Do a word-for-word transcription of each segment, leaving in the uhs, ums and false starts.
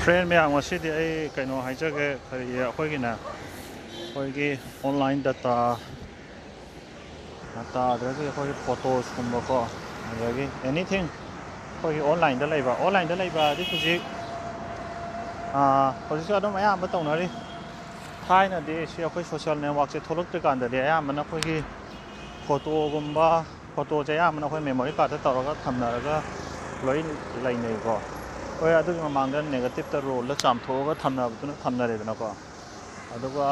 Friend ꯃꯌꯥꯝ, ꯉꯁꯤꯗꯤ ꯑꯩ ꯀꯩꯅꯣ ꯍꯥꯏꯖꯒꯦ, ꯀꯔꯤ ꯑꯩꯈꯣꯏꯒꯤꯅꯦ, ꯑꯩꯈꯣꯏꯒꯤ ꯑꯣꯟꯂꯥꯏꯟ ꯗꯇꯥ, ꯗꯇꯥ ꯑꯗꯒꯤ ꯑꯩꯈꯣꯏꯒꯤ ꯐꯣꯇꯣꯁꯀꯨꯝꯕꯀꯣ, ꯑꯗꯒꯤ ꯑꯦꯅꯤꯊꯤꯡ ꯑꯩꯈꯣꯏꯒꯤ ꯑꯣꯟꯂꯥꯏꯟꯗ ꯂꯩꯕ, ꯑꯣꯟꯂꯥꯏꯟꯗ ꯂꯩꯕ ꯑꯗꯤ ꯍꯧꯖꯤꯛ, ꯍꯧꯖꯤꯛꯁꯨ ꯑꯗꯨꯝ ꯑꯌꯥꯝꯕ ꯇꯧꯅꯔꯤ꯫ ꯊꯥꯏꯅꯗꯤ ꯁꯤ ꯑꯩꯈꯣꯏ ꯁꯣꯁꯤꯌꯦꯜ ꯅꯦꯠꯋꯥꯛꯁꯦ ꯊꯣꯛꯂꯛꯇ꯭ꯔꯤꯀꯥꯟꯗꯗꯤ ꯑꯌꯥꯝꯕꯅ ꯑꯩꯈꯣꯏꯒꯤ ꯐꯣꯇꯣꯒꯨꯝꯕ, ꯐꯣꯇꯣꯁꯦ ꯑꯌꯥꯝꯕꯅ ꯑꯩꯈꯣꯏ ꯃꯦꯃꯣꯔꯤ ꯀꯥꯔꯠꯇ ꯇꯧꯔꯒ ꯊꯝꯅꯔꯒ ꯂꯣꯏ ꯂꯩꯅꯩꯀꯣ꯫ ꯍꯣꯏ, ꯑꯗꯨꯒꯤ ꯃꯃꯥꯡꯗ ꯅꯦꯒꯦꯇꯤꯞꯇ ꯔꯣꯜꯗ ꯆꯥꯝꯊꯣꯛꯑꯒ ꯊꯝꯅꯕꯗꯨꯅ ꯊꯝꯅꯔꯦꯗꯅꯀꯣ꯫ ꯑꯗꯨꯒ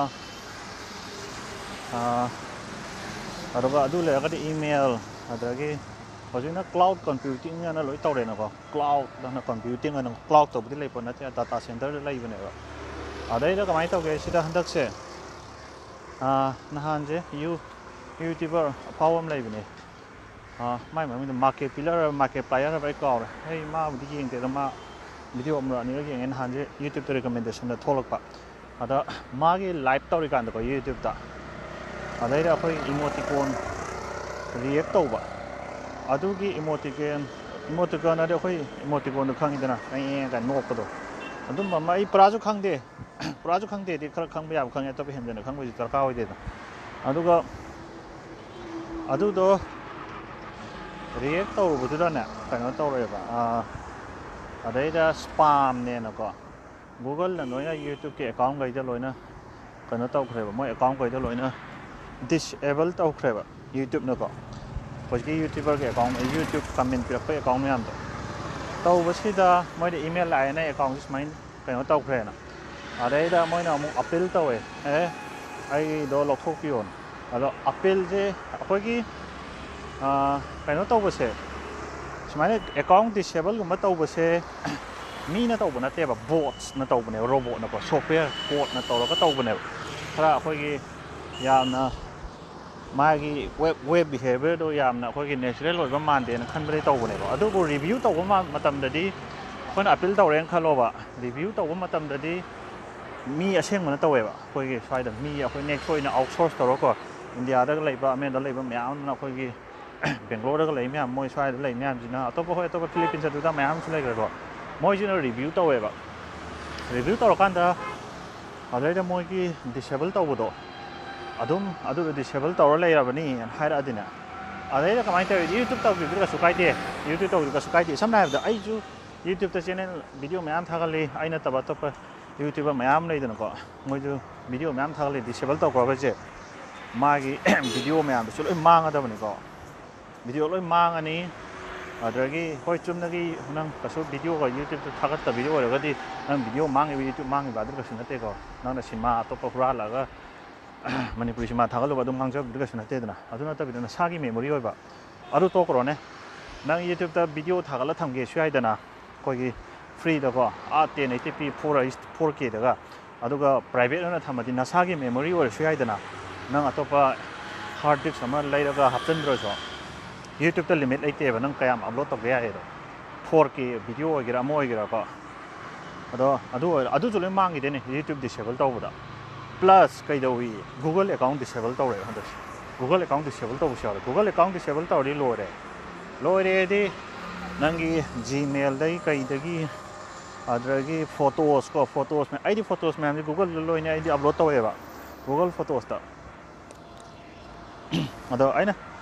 ꯑꯗꯨꯒ ꯑꯗꯨ ꯂꯩꯔꯒꯗꯤ ꯏꯃꯦꯜ, ꯑꯗꯒꯤ ꯍꯧꯖꯤꯛꯅ ꯀ꯭ꯂꯥꯎꯠ ꯀꯝꯄ꯭ꯌꯨꯇꯤꯡ ꯑꯅ ꯂꯣꯏ ꯇꯧꯔꯦꯅꯀꯣ꯫ ꯀ꯭ꯂꯥꯎꯠ ꯑꯅ ꯀꯝꯄ꯭ꯌꯨꯇꯤꯡ ꯑꯅ, ꯀ꯭ꯂꯥꯎꯠꯇꯕꯨꯗꯤ ꯂꯩꯄꯣꯠ ꯅꯠꯇꯦ, ꯗꯥꯇꯥ ꯁꯦꯟꯇꯔꯗ ꯂꯩꯕꯅꯦꯕ꯫ ꯑꯗꯩꯗ ꯀꯃꯥꯏꯅ ꯇꯧꯒꯦ ꯁꯤꯗ ꯍꯟꯗꯛꯁꯦ, ꯅꯍꯥꯟꯁꯦ ꯌꯨ ꯌꯨꯇ꯭ꯌꯨꯕꯔ ꯑꯐꯥꯎꯕ ꯑꯃ ꯂꯩꯕꯅꯦ꯫ ꯃꯥꯏ ꯃꯃꯤꯡꯗꯣ ꯃꯥꯔꯀꯦꯠ ꯄꯤꯂꯔ ꯍꯥꯏꯕ ꯃꯥꯔꯀꯦꯠ ꯄ꯭ꯂꯥꯏꯌꯔ ꯍꯥꯏꯕ ꯑꯩ ꯀꯥꯎꯔꯦ꯫ ꯑꯩ ꯃꯥꯕꯨꯗꯤ ꯌꯦꯡꯗꯦ, ꯑꯗꯣ ꯃꯥ ꯚꯤꯗꯤꯑꯣ ꯑꯃꯔ ꯑꯅꯤꯔ ꯌꯦꯡꯉꯦ ꯅꯍꯥꯟꯁꯦ ꯌꯨꯇ꯭ꯌꯨꯕꯇ ꯔꯤꯀꯃꯦꯟꯗꯦꯁꯟꯗ ꯊꯣꯛꯂꯛꯄ꯫ ꯑꯗ ꯃꯥꯒꯤ ꯂꯥꯏꯞ ꯇꯧꯔꯤꯀꯥꯟꯗꯀꯣ ꯌꯨꯇ꯭ꯌꯨꯕꯇ, ꯑꯗꯩꯗ ꯑꯩꯈꯣꯏ ꯏꯃꯣꯇꯤꯀꯣꯟ ꯔꯤꯌꯦꯛ ꯇꯧꯕ, ꯑꯗꯨꯒꯤ ꯏꯃꯣꯇꯤꯀꯣꯟ, ꯏꯃꯣꯇꯤꯀꯣꯟ ꯍꯥꯏꯗꯤ ꯑꯩꯈꯣꯏ ꯏꯃꯣꯇꯤꯀꯣꯟꯗꯣ ꯈꯪꯉꯤꯗꯅ, ꯑꯩ ꯀꯥꯏꯅ ꯅꯣꯛꯄꯗꯣ, ꯑꯗꯨꯝꯕ ꯑꯃ ꯑꯩ ꯄꯨꯔꯥꯁꯨ ꯈꯪꯗꯦ꯫ ꯄꯨꯔꯥꯁꯨ ꯈꯪꯗꯦꯗꯤ, ꯈꯔ ꯈꯪꯕ ꯌꯥꯕ ꯈꯪꯉꯦ, ꯑꯇꯣꯞꯄ ꯍꯦꯟꯖꯟꯅ ꯈꯪꯕꯁꯨ ꯗꯔꯀꯥꯔ ꯑꯣꯏꯗꯦꯗꯅ꯫ ꯑꯗꯨꯒ ꯑꯗꯨꯗꯣ ꯔꯤꯌꯦꯛ ꯇꯧꯔꯨꯕꯗꯨꯗꯅꯦ ꯀꯩꯅꯣ ꯇꯧꯔꯦꯕ, ꯑꯗꯩꯗ ꯁ꯭ꯄꯥꯝꯅꯦꯅꯀꯣ꯫ ꯒꯨꯒꯜꯅ ꯂꯣꯏꯅ ꯌꯨꯇ꯭ꯌꯨꯕꯀꯤ ꯑꯦꯀꯥꯎꯟꯈꯩꯗ ꯂꯣꯏꯅ ꯀꯩꯅꯣ ꯇꯧꯈ꯭ꯔꯦꯕ, ꯃꯣꯏ ꯑꯦꯀꯥꯎꯟꯈꯩꯗ ꯂꯣꯏꯅ ꯗꯤꯁꯑꯦꯕꯜ ꯇꯧꯈ꯭ꯔꯦꯕ ꯌꯨꯇ꯭ꯌꯨꯕꯅꯀꯣ꯫ ꯍꯧꯖꯤꯛꯀꯤ ꯌꯨꯇ꯭ꯌꯨꯕꯔꯒꯤ ꯑꯦꯀꯥꯎꯟ, ꯌꯨꯇ꯭ꯌꯨꯕ ꯀꯃꯦꯟ ꯄꯤꯔꯛꯄ ꯑꯦꯀꯥꯎꯟ ꯃꯌꯥꯝꯗꯣ ꯇꯧꯕꯁꯤꯗ ꯃꯣꯏꯗ ꯏꯃꯦꯜ ꯂꯥꯛꯑꯦꯅ ꯑꯦꯀꯥꯎꯟꯁꯦ ꯁꯨꯃꯥꯏꯅ ꯀꯩꯅꯣ ꯇꯧꯈ꯭ꯔꯦꯅ꯫ ꯑꯗꯩꯗ ꯃꯣꯏꯅ ꯑꯃꯨꯛ ꯑꯄꯤꯜ ꯇꯧꯋꯦ, "ꯑꯦ, ꯑꯩꯗꯣ ꯂꯧꯊꯣꯛꯄꯤꯌꯣꯅ"꯫ ꯑꯗꯣ ꯑꯄꯤꯜꯁꯦ ꯑꯩꯈꯣꯏꯒꯤ ꯀꯩꯅꯣ ꯇꯧꯕꯁꯦ, ꯁꯨꯃꯥꯏꯅ ꯑꯦꯀꯥꯎꯟ ꯗꯤꯁꯦꯕꯜꯒꯨꯝꯕ ꯇꯧꯕꯁꯦ ꯃꯤꯅ ꯇꯧꯕ ꯅꯠꯇꯦꯕ, ꯕꯣꯠꯁꯅ ꯇꯧꯕꯅꯦꯕ, ꯔꯣꯕꯣꯠꯅꯀꯣ, ꯁꯣꯐꯋꯦꯌꯔ ꯀꯣꯠꯅ ꯇꯧꯔꯒ ꯇꯧꯕꯅꯦꯕ꯫ ꯈꯔ ꯑꯩꯈꯣꯏꯒꯤ ꯌꯥꯝꯅ ꯃꯥꯒꯤ ꯋꯦꯕ ꯋꯦꯕ ꯕꯤꯍꯦꯕꯤꯌꯔꯗꯣ ꯌꯥꯝꯅ ꯑꯩꯈꯣꯏꯒꯤ ꯅꯦꯆꯔꯦꯜ ꯑꯣꯏꯕ ꯃꯥꯟꯗꯦꯅ ꯈꯟꯕꯗꯒꯤ ꯇꯧꯕꯅꯦꯕ꯫ ꯑꯗꯨꯕꯨ ꯔꯤꯚ꯭ꯌꯨ ꯇꯧꯕ ꯃꯇꯝꯗꯗꯤ, ꯑꯩꯈꯣꯏꯅ ꯑꯄꯤꯜ ꯇꯧꯔꯦꯅ ꯈꯜꯂꯣꯕ, ꯔꯤꯚ꯭ꯌꯨ ꯇꯧꯕ ꯃꯇꯝꯗꯗꯤ ꯃꯤ ꯑꯁꯦꯡꯕꯅ ꯇꯧꯋꯦꯕ꯫ ꯑꯩꯈꯣꯏꯒꯤ ꯁ꯭ꯋꯥꯏꯗ ꯃꯤ, ꯑꯩꯈꯣꯏ ꯅꯦꯛꯁ ꯑꯣꯏꯅ ꯑꯥꯎꯠꯁꯣꯔꯁ ꯇꯧꯔꯒꯀꯣ, ꯏꯟꯗꯤꯌꯥꯗꯒ ꯂꯩꯕ, ꯑꯃꯦꯔꯤꯀꯥꯗ ꯂꯩꯕ ꯃꯌꯥꯝ ꯑꯃꯅ ꯑꯩꯈꯣꯏꯒꯤ ꯕꯦꯡꯒ꯭ꯂꯣꯔꯗꯒ ꯂꯩ ꯃꯌꯥꯝ, ꯃꯣꯏ ꯁ꯭ꯋꯥꯏꯗ ꯂꯩ ꯃꯌꯥꯝꯁꯤꯅ, ꯑꯇꯣꯞꯄ, ꯍꯣꯏ, ꯑꯇꯣꯞꯄ ꯐꯤꯂꯤꯄꯤꯟꯁ ꯑꯗꯨꯗ ꯃꯌꯥꯝ ꯑꯃꯁꯨ ꯂꯩꯈ꯭ꯔꯦꯀꯣ꯫ ꯃꯣꯏꯁꯤꯅ ꯔꯤꯚ꯭ꯌꯨ ꯇꯧꯋꯦꯕ꯫ ꯔꯤꯚ꯭ꯌꯨ ꯇꯧꯔꯀꯥꯟꯗ ꯑꯗꯩꯗ ꯃꯣꯏꯒꯤ ꯗꯤꯁꯦꯕꯜ ꯇꯧꯕꯗꯣ, ꯑꯗꯨꯝ ꯑꯗꯨꯗꯣ ꯗꯤꯁꯦꯕꯜ ꯇꯧꯔ ꯂꯩꯔꯕꯅꯤꯅ ꯍꯥꯏꯔꯛꯑꯗꯤꯅꯦ, ꯑꯗꯩꯗ ꯀꯃꯥꯏꯅ ꯇꯧꯋꯤ? ꯌꯨꯇ꯭ꯌꯨꯕ ꯇꯧꯈꯤꯕꯗꯨꯗꯤ ꯀꯩꯁꯨ ꯀꯥꯏꯗꯦ꯫ ꯌꯨꯇ꯭ꯌꯨꯕ ꯇꯧꯈꯤꯕꯗꯨ ꯀꯩꯁꯨ ꯀꯥꯏꯗꯦ꯫ ꯁꯝꯅ ꯍꯥꯏꯔꯕꯗ ꯑꯩꯁꯨ ꯌꯨꯇ꯭ꯌꯨꯕꯇ ꯆꯦꯅꯦꯜ ꯚꯤꯗꯤꯑꯣ ꯃꯌꯥꯝ ꯊꯥꯒꯠꯂꯤ, ꯑꯩ ꯅꯠꯇꯕ ꯑꯇꯣꯞꯄ ꯌꯨꯇ꯭ꯌꯨꯕꯔ ꯃꯌꯥꯝ ꯂꯩꯗꯅꯀꯣ, ꯃꯣꯏꯁꯨ ꯚꯤꯗꯤꯑꯣ ꯃꯌꯥꯝ ꯊꯥꯒꯠꯂꯤ꯫ ꯗꯤꯁꯦꯕꯜ ꯇꯧꯈ꯭ꯔꯕꯁꯦ ꯃꯥꯒꯤ ꯚꯤꯗꯤꯑꯣ ꯃꯌꯥꯝꯗꯨꯁꯨ ꯂꯣꯏ ꯃꯥꯡꯉꯗꯕꯅꯤꯀꯣ꯫ ꯚꯤꯗꯤꯑꯣ ꯂꯣꯏ ꯃꯥꯡꯉꯅꯤ꯫ ꯑꯗꯨꯗꯒꯤ ꯍꯣꯏ, ꯆꯨꯝꯅꯒꯤ ꯅꯪ ꯀꯩꯁꯨ ꯚꯤꯗꯤꯑꯣꯒ ꯌꯨꯇ꯭ꯌꯨꯕꯇ ꯊꯥꯒꯠꯇꯕꯤꯗ ꯑꯣꯏꯔꯒꯗꯤ ꯅꯪ ꯚꯤꯗꯤꯑꯣ ꯃꯥꯡꯉꯤꯕ, ꯌꯨꯇ꯭ꯌꯨꯕ ꯃꯥꯡꯉꯤꯕ ꯑꯗꯨ ꯀꯩꯁꯨ ꯅꯠꯇꯦꯀꯣ꯫ ꯅꯪꯅ ꯁꯤꯅꯦꯃꯥ ꯑꯇꯣꯞꯄ ꯍꯨꯔꯥꯜꯂꯒ ꯃꯅꯤꯄꯨꯔꯤ ꯁꯤꯅꯦꯃꯥ ꯊꯥꯒꯠꯂꯨꯕ ꯑꯗꯨꯝ ꯃꯥꯡꯖꯕꯗꯨ ꯀꯩꯁꯨ ꯅꯠꯇꯦꯗꯅ꯫ ꯑꯗꯨ ꯅꯠꯇꯕꯤꯗ ꯅꯁꯥꯒꯤ ꯃꯦꯃꯣꯔꯤ ꯑꯣꯏꯕ ꯑꯗꯨ ꯇꯣꯛꯈ꯭ꯔꯣꯅꯦ꯫ ꯅꯪ ꯌꯨꯇ꯭ꯌꯨꯕꯇ ꯚꯤꯗꯤꯑꯣ ꯊꯥꯒꯠꯂ ꯊꯝꯒꯦꯁꯨ ꯌꯥꯏꯗꯅ, ꯑꯩꯈꯣꯏꯒꯤ ꯐ꯭ꯔꯤꯗꯀꯣ, ꯑꯥ ꯇꯦꯟ ꯑꯩꯠꯇꯤ ꯄꯤ ꯐꯣꯔ ꯑꯩꯆ ꯐꯣꯔ ꯀꯦꯗꯒ꯫ ꯑꯗꯨꯒ ꯄ꯭ꯔꯥꯏꯚꯦꯠ ꯑꯣꯏꯅ ꯊꯝꯃꯗꯤ ꯅꯁꯥꯒꯤ ꯃꯦꯃꯣꯔꯤ ꯑꯣꯏꯔꯁꯨ ꯌꯥꯏꯗꯅ꯫ ꯅꯪ ꯑꯇꯣꯞꯄ ꯍꯥꯔꯗ ꯗꯤꯁꯛ ꯑꯃ ꯂꯩꯔꯒ ꯍꯥꯞꯆꯤꯟꯗ꯭ꯔꯁꯨ, ꯌꯨꯇ꯭ꯌꯨꯕꯇ ꯂꯤꯃꯤꯠ ꯂꯩꯇꯦꯕ ꯅꯪ ꯀꯌꯥꯝ ꯑꯞꯂꯣꯗ ꯇꯧꯒꯦ ꯌꯥꯏꯗꯣ꯫ ꯐꯣꯔ ꯀꯦ ꯚꯤꯗꯤꯑꯣ ꯑꯣꯏꯒꯦꯔꯥ ꯑꯃ ꯑꯣꯏꯒꯦꯔꯥꯀꯣ꯫ ꯑꯗꯣ ꯑꯗꯨ ꯑꯣꯏꯔ-, ꯑꯗꯨꯁꯨ ꯂꯣꯏ ꯃꯥꯡꯈꯤꯗꯣꯏꯅꯦ ꯌꯨꯇ꯭ꯌꯨꯕ ꯗꯤꯁꯦꯕꯜ ꯇꯧꯕꯗ꯫ ꯄ꯭ꯂꯁ ꯀꯩꯗꯧꯏ, ꯒꯨꯒꯜ ꯑꯦꯀꯥꯎꯟ ꯗꯤꯁꯦꯕꯜ ꯇꯧꯔꯦ ꯍꯟꯗꯛꯁꯦ꯫ ꯒꯨꯒꯜ ꯑꯦꯀꯥꯎꯟ ꯗꯤꯁꯦꯕꯜ ꯇꯧꯕꯁꯨ ꯌꯥꯎꯔꯦ꯫ ꯒꯨꯒꯜ ꯑꯦꯀꯥꯎꯟ ꯗꯤꯁꯦꯕꯜ ꯇꯧꯔꯗꯤ ꯂꯣꯏꯔꯦ꯫ ꯂꯣꯏꯔꯦꯗꯤ ꯅꯪꯒꯤ ꯖꯤꯃꯦꯜꯗꯒꯤ ꯀꯩꯗꯒꯤ, ꯑꯗꯨꯗꯒꯤ ꯐꯣꯇꯣꯁꯀꯣ, ꯐꯣꯇꯣꯁ ꯃꯌꯥꯝ, ꯑꯩꯗꯤ ꯐꯣꯇꯣꯁ ꯃꯌꯥꯝꯁꯦ ꯒꯨꯒꯜꯗ ꯂꯣꯏꯅ ꯑꯩꯗꯤ ꯑꯞꯂꯣꯗ ꯇꯧꯋꯦꯕ, ꯒꯨꯒꯜ ꯐꯣꯇꯣꯁꯇ꯫ ꯑꯗꯣ ꯑꯩꯅ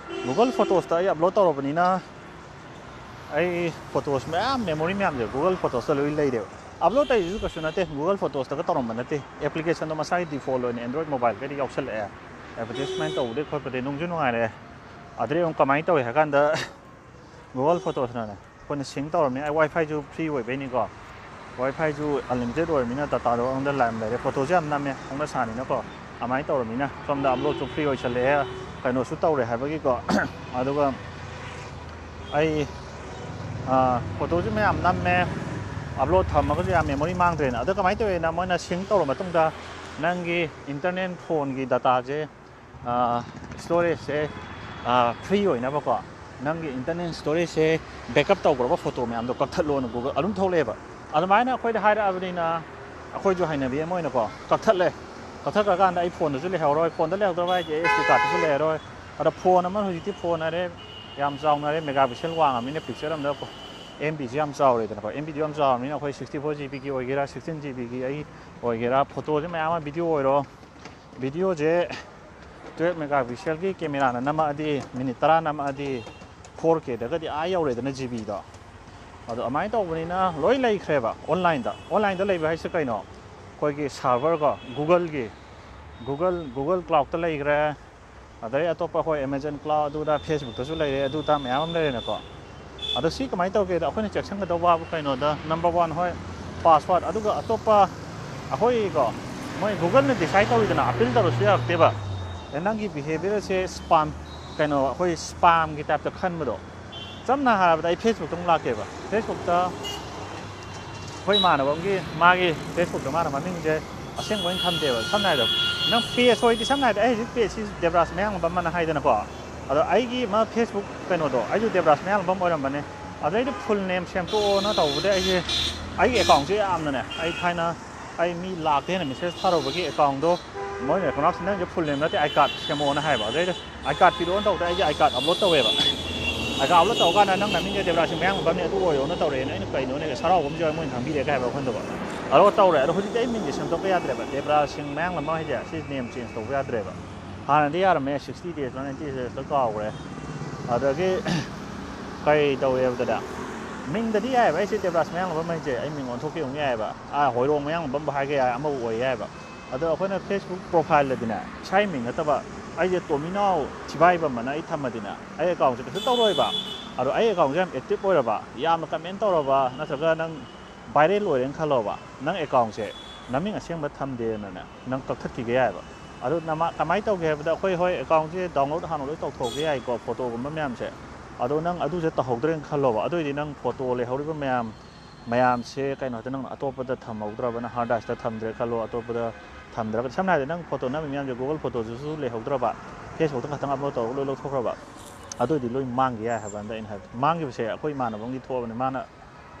ꯒꯨꯒꯜ ꯐꯣꯇꯣꯁꯇ ꯑꯩ ꯑꯞꯂꯣꯗ ꯇꯧꯔꯕꯅꯤꯅ, ꯑꯩ ꯐꯣꯇꯣꯁ ꯃꯌꯥꯝ, ꯃꯦꯃꯣꯔꯤ ꯃꯌꯥꯝꯁꯦ ꯒꯨꯒꯜ ꯐꯣꯇꯣꯁꯇ ꯂꯣꯏ ꯂꯩꯔꯦꯕ꯫ ꯑꯞꯂꯣꯗ ꯇꯧꯔꯤꯁꯤꯁꯨ ꯀꯩꯁꯨ ꯅꯠꯇꯦ, ꯒꯨꯒꯜ ꯐꯣꯇꯣꯁꯇꯒ ꯇꯧꯔꯝꯕ ꯅꯠꯇꯦ꯫ ꯑꯦꯄ꯭ꯂꯤꯀꯦꯁꯟꯗꯣ ꯃꯁꯥꯒꯤ ꯗꯤꯐꯣꯜꯠ ꯑꯣꯏꯅ ꯑꯦꯟꯗ꯭ꯔꯣꯏꯗ ꯃꯣꯕꯥꯏꯜꯒꯗꯤ ꯌꯥꯎꯁꯜꯂꯛꯑꯦ꯫ ꯑꯦꯗꯚꯔꯇꯤꯁꯃꯦꯟ ꯇꯧꯕꯗꯩ ꯈꯣꯠꯄꯗꯩ ꯅꯨꯡꯁꯨ ꯅꯨꯡꯉꯥꯏꯔꯦ꯫ ꯑꯗꯨꯗꯩ ꯑꯃꯨꯛ ꯀꯃꯥꯏꯅ ꯇꯧꯏ ꯍꯥꯏ ꯀꯥꯟꯗ, ꯒꯨꯒꯜ ꯐꯣꯇꯣꯁꯅꯅꯦ, ꯑꯩꯈꯣꯏꯅ ꯁꯤꯡ ꯇꯧꯔꯕꯅꯤꯅ, ꯑꯩ ꯋꯥꯏ ꯐꯥꯏꯁꯨ ꯐ꯭ꯔꯤ ꯑꯣꯏꯕꯩꯅꯤꯀꯣ, ꯋꯥꯏ ꯐꯥꯏꯁꯨ ꯑꯟꯂꯤꯃꯤꯇꯦꯠ ꯑꯣꯏꯔꯕꯅꯤꯅ ꯗꯇꯥꯗꯣ ꯑꯩꯉꯣꯟꯗ ꯂꯥꯏꯝ ꯂꯩꯔꯦ꯫ ꯐꯣꯇꯣꯁꯦ ꯌꯥꯝ ꯅꯝꯃꯦ, ꯍꯧꯅ ꯁꯥꯅꯤꯅꯀꯣ꯫ ꯑꯗꯨꯃꯥꯏꯅ ꯇꯧꯔꯕꯅꯤꯅ ꯁꯣꯝꯗ ꯑꯞꯂꯣꯗꯁꯨ ꯐ꯭ꯔꯤ ꯑꯣꯏꯁꯜꯂꯛꯑꯦ, ꯀꯩꯅꯣꯁꯨ ꯇꯧꯔꯦ ꯍꯥꯏꯕꯒꯤꯀꯣ꯫ ꯑꯗꯨꯒ ꯑꯩ, ꯑꯥ, ꯐꯣꯇꯣꯁꯨ ꯃꯌꯥꯝ ꯅꯝꯃꯦ, ꯑꯞꯂꯣꯗ ꯊꯝꯃꯒꯁꯨ ꯌꯥꯝ ꯃꯦꯃꯣꯔꯤ ꯃꯥꯡꯗ꯭ꯔꯦꯅ꯫ ꯑꯗꯣ ꯀꯃꯥꯏꯅ ꯇꯧꯋꯦꯅ, ꯃꯣꯏꯅ ꯁꯤꯡ ꯇꯧꯔ ꯃꯇꯨꯡꯗ ꯅꯪꯒꯤ ꯏꯟꯇꯔꯅꯦꯜ ꯐꯣꯟꯒꯤ ꯗꯇꯥꯁꯦ, ꯁ꯭ꯇꯣꯔꯦꯖꯁꯦ ꯐ꯭ꯔꯤ ꯑꯣꯏꯅꯕꯀꯣ, ꯅꯪꯒꯤ ꯏꯟꯇꯔꯅꯦꯜ ꯁ꯭ꯇꯣꯔꯦꯖꯁꯦ ꯕꯦꯛꯑꯞ ꯇꯧꯈ꯭ꯔꯕ ꯐꯣꯇꯣ ꯃꯌꯥꯝꯗꯣ ꯀꯛꯊꯠꯂꯣꯅ ꯒꯨꯒꯜ ꯑꯗꯨꯝ ꯊꯣꯛꯂꯛꯑꯦꯕ꯫ ꯑꯗꯨꯃꯥꯏꯅ ꯑꯩꯈꯣꯏꯗ ꯍꯥꯏꯔꯛꯑꯕꯅꯤꯅ ꯑꯩꯈꯣꯏꯁꯨ ꯍꯩꯅꯕꯤ ꯑꯃ ꯑꯣꯏꯅꯀꯣ ꯀꯛꯊꯠꯂꯦ꯫ ꯀꯛꯊꯠꯈ꯭ꯔꯀꯥꯟꯗ ꯑꯩ ꯐꯣꯟꯗꯁꯨ ꯂꯩꯍꯧꯔꯣꯏ, ꯐꯣꯟꯗ ꯂꯩꯍꯧꯗ꯭ꯔꯕ ꯍꯥꯏꯁꯦ ꯑꯦꯁ ꯗꯤ ꯀꯥꯔꯠꯇꯁꯨ ꯂꯩꯔꯔꯣꯏ, ꯑꯗ ꯐꯣꯟ ꯑꯃ ꯍꯧꯖꯤꯛꯇꯤ ꯐꯣꯟ ꯍꯥꯏꯔꯦ ꯌꯥꯝ ꯆꯥꯎꯅꯔꯦ, ꯃꯦꯒꯥ ꯄꯤꯛꯁꯦꯜ ꯋꯥꯡꯉꯕꯅꯤꯅ ꯄꯤꯛꯆꯔ ꯑꯃꯗ ꯑꯦꯝ ꯕꯤꯁꯤ ꯌꯥꯝ ꯆꯥꯎꯔꯦꯗꯅꯀꯣ꯫ ꯑꯦꯝ ꯕꯤꯗꯨ ꯌꯥꯝ ꯆꯥꯎꯔꯕꯅꯤꯅ ꯑꯩꯈꯣꯏ ꯁꯤꯛꯁꯇꯤ ꯐꯣꯔ ꯖꯤ ꯕꯤꯒꯤ ꯑꯣꯏꯒꯦꯔꯥ, ꯁꯤꯛꯁꯇꯤꯟ ꯖꯤ ꯕꯤꯒꯤ ꯑꯩ ꯑꯣꯏꯒꯦꯔꯥ, ꯐꯣꯇꯣꯁꯦ ꯃꯌꯥꯝ ꯑꯃ, ꯚꯤꯗꯤꯑꯣ ꯑꯣꯏꯔꯣ, ꯚꯤꯗꯤꯑꯣꯁꯦ ꯇꯨꯌꯦꯜꯞ ꯃꯦꯒꯥ ꯄꯤꯛꯁꯦꯜꯒꯤ ꯀꯦꯃꯦꯔꯥꯅ ꯅꯝꯃꯛꯑꯗꯤ, ꯃꯤꯅꯤꯠ ꯇꯔꯥ ꯅꯝꯃꯛꯑꯗꯤ ꯐꯣꯔ ꯀꯦꯗꯒꯗꯤ ꯑꯥ ꯌꯧꯔꯦꯗꯅ ꯖꯤ ꯕꯤꯗꯣ꯫ ꯑꯗꯣ ꯑꯗꯨꯃꯥꯏꯅ ꯇꯧꯕꯅꯤꯅ ꯂꯣꯏ ꯂꯩꯈ꯭ꯔꯦꯕ ꯑꯣꯟꯂꯥꯏꯟꯗ꯫ ꯑꯣꯟꯂꯥꯏꯟꯗ ꯂꯩꯕ ꯍꯥꯏꯁꯦ ꯀꯩꯅꯣ? ꯑꯩꯈꯣꯏꯒꯤ ꯁꯥꯔꯚꯔ ꯀꯣ, ꯒꯨꯒꯜꯒꯤ, ꯒꯨꯒꯜ, ꯒꯨꯒꯜ ꯀ꯭ꯂꯥꯎꯗꯇ ꯂꯩꯈ꯭ꯔꯦ, ꯑꯗꯩ ꯑꯇꯣꯞꯄ ꯑꯩꯈꯣꯏ ꯑꯦꯃꯥꯖꯣꯟ ꯀ꯭ꯂꯥꯎꯗ, ꯑꯗꯨꯗ, ꯐꯦꯁꯕꯨꯛꯇꯁꯨ ꯂꯩꯔꯦ, ꯑꯗꯨꯗ ꯃꯌꯥꯝ ꯑꯃ ꯂꯩꯔꯦꯅꯀꯣ꯫ ꯑꯗꯣ ꯁꯤ ꯀꯃꯥꯏꯅ ꯇꯧꯒꯦꯗ, ꯑꯩꯈꯣꯏꯅ ꯆꯦꯛꯁꯤꯟꯒꯗꯧꯕ ꯀꯩꯅꯣꯗ, ꯅꯝꯕꯔ ꯋꯥꯟ, ꯍꯣꯏ, ꯄꯥꯁꯋꯥꯔꯗ, ꯑꯗꯨꯒ ꯑꯇꯣꯞꯄ ꯑꯩꯈꯣꯏꯀꯣ, ꯃꯣꯏ ꯒꯨꯒꯜꯅ ꯗꯤꯁꯥꯏꯠ ꯇꯧꯔꯤꯗꯅ, ꯑꯄꯤꯜ ꯇꯧꯔꯁꯨ ꯌꯥꯔꯛꯇꯦꯕ꯫ ꯑꯦ, ꯅꯪꯒꯤ ꯕꯤꯍꯦꯕꯤꯌꯔꯁꯦ ꯁ꯭ꯄꯥꯝ, ꯀꯩꯅꯣ, ꯑꯩꯈꯣꯏ ꯁ꯭ꯄꯥꯝꯒꯤ ꯇꯥꯏꯞꯇ ꯈꯟꯕꯗꯣ꯫ ꯁꯝꯅ ꯍꯥꯏꯔꯕꯗ ꯑꯩ ꯐꯦꯁꯕꯨꯛꯇ ꯑꯃꯨꯛ ꯂꯥꯛꯀꯦꯕ꯫ ꯐꯦꯁꯕꯨꯛꯇ ꯑꯩꯈꯣꯏ ꯏꯃꯥꯟꯅꯕ ꯑꯃꯒꯤ, ꯃꯥꯒꯤ ꯐꯦꯁꯕꯨꯛꯇ ꯃꯥꯅ ꯃꯃꯤꯡꯁꯦ ꯑꯁꯦꯡꯕ ꯑꯣꯏꯅ ꯊꯝꯗꯦꯕ꯫ ꯁꯝꯅ ꯍꯥꯏꯔꯕꯗ ꯅꯪ ꯄꯦꯖ ꯑꯣꯏꯗꯤ, ꯁꯝꯅ ꯍꯥꯏꯔꯕꯗ ꯑꯩ ꯍꯧꯖꯤꯛ ꯄꯦꯖꯁꯤ ꯗꯦꯕ꯭ꯔꯥꯖ ꯃꯌꯥꯡꯂꯝꯕꯝ ꯑꯅ ꯍꯥꯏꯗꯅꯀꯣ꯫ ꯑꯗꯣ ꯑꯩꯒꯤ ꯃꯥ ꯐꯦꯁꯕꯨꯛ ꯀꯩꯅꯣꯗꯣ ꯑꯩꯁꯨ ꯗꯦꯕ꯭ꯔꯥꯖ ꯃꯌꯥꯡꯂꯝꯕꯝ ꯑꯣꯏꯔꯝꯕꯅꯦ꯫ ꯑꯗꯩꯗꯤ ꯐꯨꯜ ꯅꯦꯝ ꯁꯦꯝꯗꯣꯛꯑꯣꯅ ꯇꯧꯕꯗ ꯑꯩꯁꯦ, ꯑꯩꯒꯤ ꯑꯦꯀꯥꯎꯟꯁꯦ ꯌꯥꯝꯅꯅꯦ, ꯑꯩ ꯊꯥꯏꯅ ꯑꯩ ꯃꯤ ꯂꯥꯛꯇ ꯍꯦꯟꯅ ꯃꯦꯁꯦꯖ ꯊꯥꯔꯨꯕꯒꯤ ꯑꯦꯀꯥꯎꯟꯗꯣ ꯃꯣꯏꯅ ꯀꯅꯥꯁꯨ ꯅꯪꯁꯦ ꯐꯨꯜ ꯅꯦꯝ ꯅꯠꯇꯦ, ꯑꯥꯏ ꯀꯥꯔꯗ ꯁꯦꯝꯃꯛꯑꯣꯅ ꯍꯥꯏꯕ꯫ ꯑꯗꯩꯗ ꯑꯥꯏ ꯀꯥꯔꯗ ꯄꯤꯔꯛꯑꯣꯅ ꯇꯧꯕꯗ ꯑꯩꯁꯦ ꯑꯥꯏ ꯀꯥꯔꯗ ꯑꯞꯂꯣꯗ ꯇꯧꯋꯦꯕ꯫ ꯑꯥꯏ ꯀꯥꯔꯗ ꯑꯞꯂꯣꯗ ꯇꯧꯔꯀꯥꯟꯗ ꯅꯪ ꯅꯃꯤꯡꯁꯦ ꯗꯦꯕ꯭ꯔꯥꯖ ꯁꯤꯡ ꯃꯌꯥꯡꯂꯝꯕꯝꯅꯤ ꯑꯗꯨ ꯑꯣꯏꯌꯣꯅ ꯇꯧꯔꯛꯑꯦꯅ꯫ ꯑꯩꯅ ꯀꯩꯅꯣꯅꯦ, ꯍꯔꯥꯎꯕ ꯑꯃꯁꯨ ꯌꯥꯎꯋꯦ ꯃꯣꯏꯅ ꯈꯪꯕꯤꯔꯦ ꯀꯥꯏ ꯍꯥꯏꯕ ꯋꯥꯈꯟꯗꯕ꯫ ꯑꯗꯨꯒ ꯇꯧꯔꯦ꯫ ꯑꯗꯣ ꯍꯧꯖꯤꯛꯇꯤ ꯑꯩ ꯃꯤꯡꯁꯦ ꯁꯦꯝꯗꯣꯛꯄ ꯌꯥꯗ꯭ꯔꯦꯕ꯫ ꯗꯦꯕ꯭ꯔꯥꯖ ꯁꯤꯡ ꯃꯌꯥꯡꯂꯝꯕꯝ ꯍꯥꯏꯁꯦ ꯁꯤ ꯅꯦꯝ ꯆꯦꯟꯖ ꯇꯧꯕ ꯌꯥꯗ꯭ꯔꯦꯕ꯫ ꯍꯥꯟꯅꯗꯤ ꯌꯥꯔꯝꯃꯦ, ꯁꯤꯛꯁꯇꯤ ꯗꯦꯖ ꯅꯥꯏꯟꯇꯤ ꯗꯦꯖꯇ ꯀꯥꯎꯈ꯭ꯔꯦ꯫ ꯑꯗꯒꯤ ꯀꯩ ꯇꯧꯋꯦꯕꯗ, ꯃꯤꯡꯗꯗꯤ ꯌꯥꯏꯑꯕ, ꯑꯩꯁꯦ ꯗꯦꯕ꯭ꯔꯥꯖ ꯃꯌꯥꯡꯂꯝꯕꯝ ꯍꯥꯏꯁꯦ ꯑꯩ ꯃꯤꯡ ꯑꯣꯟꯊꯣꯛꯀꯦ ꯑꯃꯨꯛ ꯌꯥꯏꯑꯕ꯫ ꯑꯥ, ꯍꯣꯏꯔꯣꯡ ꯃꯌꯥꯡꯂꯝꯕꯝꯕꯨ ꯍꯥꯏꯒꯦ ꯌꯥꯏ, ꯑꯃꯕꯨ ꯑꯣꯏ ꯌꯥꯏꯑꯕ꯫ ꯑꯗꯣ ꯑꯩꯈꯣꯏꯅ ꯐꯦꯁꯕꯨꯛ ꯄ꯭ꯔꯣꯐꯥꯏꯜꯗꯗꯤꯅꯦ, ꯏꯁꯥꯒꯤ ꯃꯤꯡ ꯅꯠꯇꯕ ꯑꯩꯁꯦ ꯇꯣꯃꯤꯅꯥꯎ ꯊꯤꯕꯥꯏꯕꯝ ꯑꯅ ꯑꯩ ꯊꯝꯃꯗꯤꯅꯦ, ꯑꯩ ꯑꯦꯀꯥꯎꯟꯁꯦ ꯀꯩꯁꯨ ꯇꯧꯔꯣꯏꯕ꯫ ꯑꯗꯣ ꯑꯩ ꯑꯦꯀꯥꯎꯟꯁꯦ ꯌꯥꯝ ꯑꯦꯛꯇꯤꯚ ꯑꯣꯏꯔꯕ, ꯌꯥꯝꯅ ꯀꯃꯦꯟ ꯇꯧꯔꯕ, ꯅꯠꯇ꯭ꯔꯒ ꯅꯪ ꯚꯥꯏꯔꯦꯜ ꯑꯣꯏꯔꯦꯅ ꯈꯜꯂꯣꯕ, ꯅꯪ ꯑꯦꯀꯥꯎꯟꯁꯦ ꯅꯃꯤꯡ ꯑꯁꯦꯡꯕ ꯊꯝꯗꯦꯅꯅꯦ, ꯅꯪ ꯀꯛꯊꯠꯈꯤꯒꯦ ꯌꯥꯏꯑꯕ꯫ ꯑꯗꯨ ꯅꯃ-, ꯀꯃꯥꯏꯅ ꯇꯧꯒꯦ ꯍꯥꯏꯕꯗ, ꯑꯩꯈꯣꯏ, ꯍꯣꯏ, ꯑꯦꯀꯥꯎꯟꯁꯦ ꯗꯥꯎꯟꯂꯣꯗ ꯍꯥꯟꯅ ꯂꯣꯏ ꯇꯧꯊꯣꯛꯀꯦ ꯌꯥꯏꯀꯣ, ꯐꯣꯇꯣꯒꯨꯝꯕ ꯃꯌꯥꯝꯁꯦ꯫ ꯑꯗꯣ ꯅꯪ ꯑꯗꯨꯁꯦ ꯇꯧꯍꯧꯗ꯭ꯔꯦꯅ ꯈꯜꯂꯣꯕ, ꯑꯗꯨꯑꯣꯏꯗꯤ ꯅꯪ ꯐꯣꯇꯣ ꯂꯩꯍꯧꯔꯤꯕ ꯃꯌꯥꯝ, ꯃꯌꯥꯝꯁꯦ ꯀꯩꯅꯣ ꯍꯥꯏꯗ ꯅꯪꯅ ꯑꯇꯣꯞꯄꯗ ꯊꯝꯍꯧꯗ꯭ꯔꯕꯅ, ꯍꯥꯔꯗ ꯗ꯭ꯔꯥꯏꯚꯇ ꯊꯝꯗ꯭ꯔꯦ ꯈꯜꯂꯣ, ꯑꯇꯣꯞꯄꯗ ꯊꯝꯗ꯭ꯔꯕ, ꯁꯝꯅ ꯍꯥꯏꯔꯕꯗ ꯅꯪ ꯐꯣꯇꯣ ꯅꯝꯃꯤ ꯃꯌꯥꯝꯁꯦ ꯒꯨꯒꯜ ꯐꯣꯇꯣꯗꯁꯨ ꯂꯩꯍꯧꯗ꯭ꯔꯕ, ꯐꯦꯁꯕꯨꯛꯇ ꯈꯛꯇꯪ ꯑꯞꯂꯣꯗ ꯇꯧꯔꯒ ꯂꯣꯏ ꯂꯧꯊꯣꯛꯈ꯭ꯔꯕ, ꯑꯗꯨꯑꯣꯏꯗꯤ ꯂꯣꯏ ꯃꯥꯡꯈꯤ ꯌꯥꯏ ꯍꯥꯏꯕ꯫ ꯑꯗ ꯑꯩꯅ ꯍꯥꯏꯕꯗꯤ ꯃꯥꯡꯈꯤꯕꯁꯦ ꯑꯩꯈꯣꯏ ꯏꯃꯥꯟꯅꯕ ꯑꯃꯒꯤ ꯊꯣꯛꯑꯕꯅꯤ, ꯃꯥꯅ